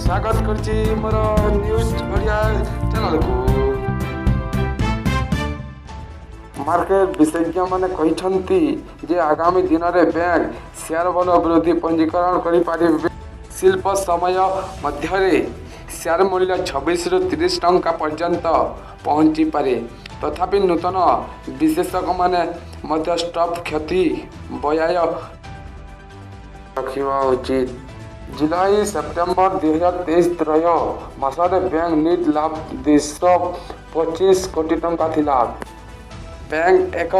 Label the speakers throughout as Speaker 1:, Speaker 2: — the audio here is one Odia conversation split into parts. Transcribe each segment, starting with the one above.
Speaker 1: ସ୍ୱାଗତ କରୁଛି ମୋର ନ୍ୟୁଜ୍ ଓଡ଼ିଆ ଚ୍ୟାନେଲକୁ। ମାର୍କେଟ ବିଶେଷଜ୍ଞମାନେ କହିଛନ୍ତି ଯେ ଆଗାମୀ ଦିନରେ ବ୍ୟାଙ୍କ ସେୟାର ଭଲ ବୃଦ୍ଧି ପଞ୍ଜୀକରଣ କରିପାରିବେ। ସ୍ୱଳ୍ପ ସମୟ ମଧ୍ୟରେ ସେୟାର ମୂଲ୍ୟ 26ରୁ 30 ଟଙ୍କା ପର୍ଯ୍ୟନ୍ତ ପହଞ୍ଚିପାରେ। ତଥାପି ନୂତନ ବିଶେଷକମାନେ ମଧ୍ୟ ଷ୍ଟପ୍ କ୍ଷତି ବଜାୟ ରଖିବା ଉଚିତ। ଜୁଲାଇ ସେପ୍ଟେମ୍ବର 2023 ତ୍ରୟ ମାସରେ ବ୍ୟାଙ୍କ ନିଟ୍ ଲାଭ 225 କୋଟି ଟଙ୍କା ଥିଲା। ବ୍ୟାଙ୍କ ଏକ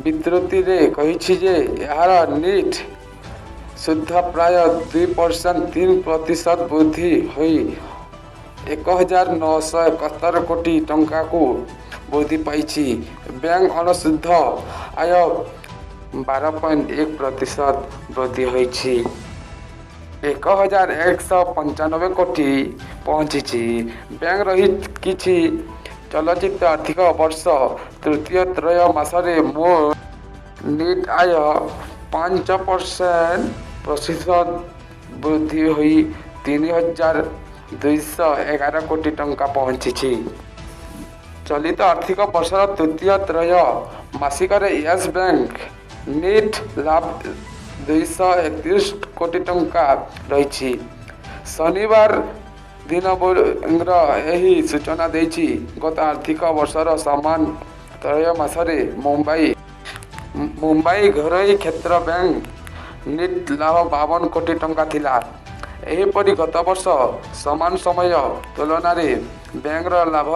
Speaker 1: ବିବୃତିରେ କହିଛି ଯେ ଏହାର ନିଟ୍ ସୁଧ ପ୍ରାୟ 2.3% ବୃଦ୍ଧି ହୋଇ 1971 କୋଟି ଟଙ୍କାକୁ ବୃଦ୍ଧି ପାଇଛି। ବ୍ୟାଙ୍କ ଅଣସୁଧ ଆୟ 12.1% ବୃଦ୍ଧି ହୋଇଛି, 1195 କୋଟି ପହଞ୍ଚିଛି। ବ୍ୟାଙ୍କ ରହିଛି ଚଳିତ ଆର୍ଥିକ ବର୍ଷ ତୃତୀୟ ତ୍ରୟ ମାସରେ ମୋଟ ନିଟ୍ ଆୟ 5% ବୃଦ୍ଧି ହୋଇ 3211 କୋଟି ଟଙ୍କା ପହଞ୍ଚିଛି। ଚଳିତ ଆର୍ଥିକ ବର୍ଷର ତୃତୀୟ ତ୍ରୟ ମାସିକରେ ୟେସ୍ ବ୍ୟାଙ୍କ ନିଟ୍ ଲାଭ 231 କୋଟି ଟଙ୍କା ରହିଛି। ଶନିବାର ଦିନ ବ୍ୟାଙ୍କର ଏହି ସୂଚନା ଦେଇଛି। ଗତ ଆର୍ଥିକ ବର୍ଷର ସମାନ ତ୍ରୟ ମାସରେ ମୁମ୍ବାଇ ଘରୋଇ କ୍ଷେତ୍ର ବ୍ୟାଙ୍କ ନିଟ୍ ଲାଭ 52 କୋଟି ଟଙ୍କା ଥିଲା। ଏହିପରି ଗତ ବର୍ଷ ସମାନ ସମୟ ତୁଳନାରେ ବ୍ୟାଙ୍କର ଲାଭ